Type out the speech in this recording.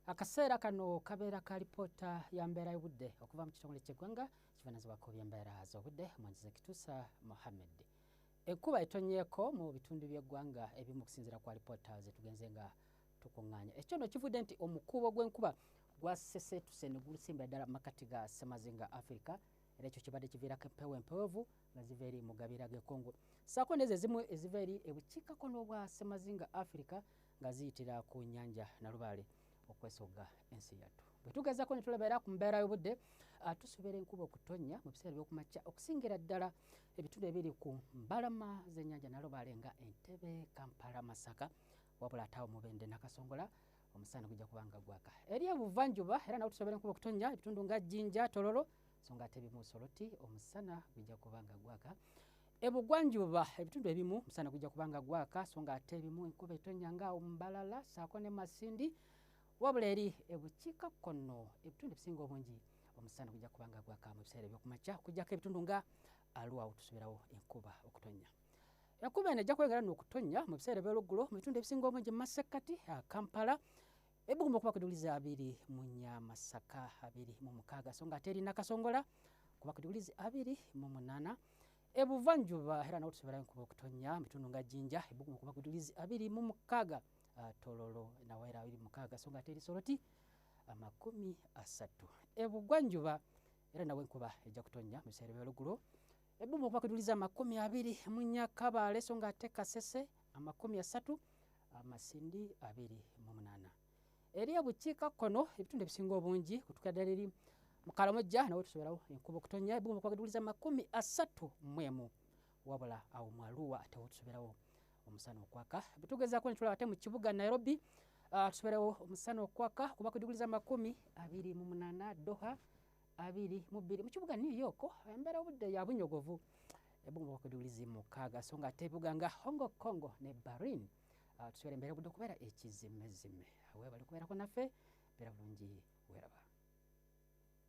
Akaseera kano kabeera ka lipoota ya mbeera y'obudde okuva mu kitongole ky'eggwanga kivunaanyizibwako by'embeera z'obudde, Mwanzize Kituusa Mohammed. Enkuba etonyeeko mu bitundu by'eggwanga ebimu okusinziira ku alipoota ze tugenze nga tukuŋŋaanya. Ekyo nno kivudde nti omukuubo gw'enkuba gwaseseetuse ne gusimbira ddala mu makkati ga Ssemazinga Africa, era ekyo kibadde kiviirako empewo empeweevu nga ziva eri mu gabira g'e Congo, ssaako n'ezo ezimu eziva eri ebukiikakkono bwa Ssemazinga Africa nga ziyitira ku nnyanja Nalubaale okwesogga ensi yattu. Bwe tugezaako ne tulaba era ku mbeera y'obudde, tusuubira enkuba okutonnya mu biseera eby'okumakya okusingira ddala ebitundu ebiri ku mbalama z'ennyanja Nalubaale nga Entebbe, Kampala, Masaka, wabula ate awo Mubende Nakasongola omusana gujja kuba nga gwaka. Eri ebuvanjuba era nawo tusuubira enkuba okutonnya ebitundu nga Jinja, Tororo, so nga ate ebimu Soroti omusana gujja kuba nga gwaka. Ebugwanjuba ebitundu ebimu omusana gujja kuba nga gwaka, so nga ate ebimu enkuba etonnya nga awo Mbalala ssaako ne Masindi, wabula eri ebukiikakkono ebitundu ebisinga obungi omusana gujja kuba nga gwaka mu biseera ebyokumakya, okuggyako ebitundu nga Arua awo tusuubirawo enkuba okutonnya. Enkuba eno ejja kweyongera nno okutonnya mu biseera eby'olweggulo mu bitundu ebisinga obungi mu masekkati Kampala, ebbugumu okuba ku degrees 24, Masaka 26, so nga ate eri Nakasongola kuba ku degrees 28. Ebuvanjuba era nawo tusuubirawo enkuba okutonnya mu bitundu nga Jinja, ebbugumu okuba ku degrees 26, Tororo nawo era 26, so nga ate eri Soroti 30. Ebugwanjuba era nawo enkuba ejja kutonnya mu biseera eby'olweggulo, ebbugumu okuba ku degrees 24 Kabaale, so nga ate Kasese 30, Masindi 28. Eri ebukiikakkono ebitundu ebisinga obungi kutuukira ddala eri mu Karamoja nawo tusuubirawo enkuba okutonnya, ebbugumu okuba ku degrees 31, wabula awo mu Arua ate wo tusuubirawo omusana okwaka. Bwe tugezaako ne tulaba ate mu kibuga Nairobi, tusuubirawo omusana okwaka kuba ku degrees 28, Doha 22. Mu kibuga New York embeera y'obudde ya bunyogovu, ebbugumu okuba ku degrees 6, so nga ate ebibuga nga Hong Kong ne Bahrain, tusuubira embeera y'obudde okubeera ekizimezime. Weebale kubeerako naffe, beera bulungi, weeraba.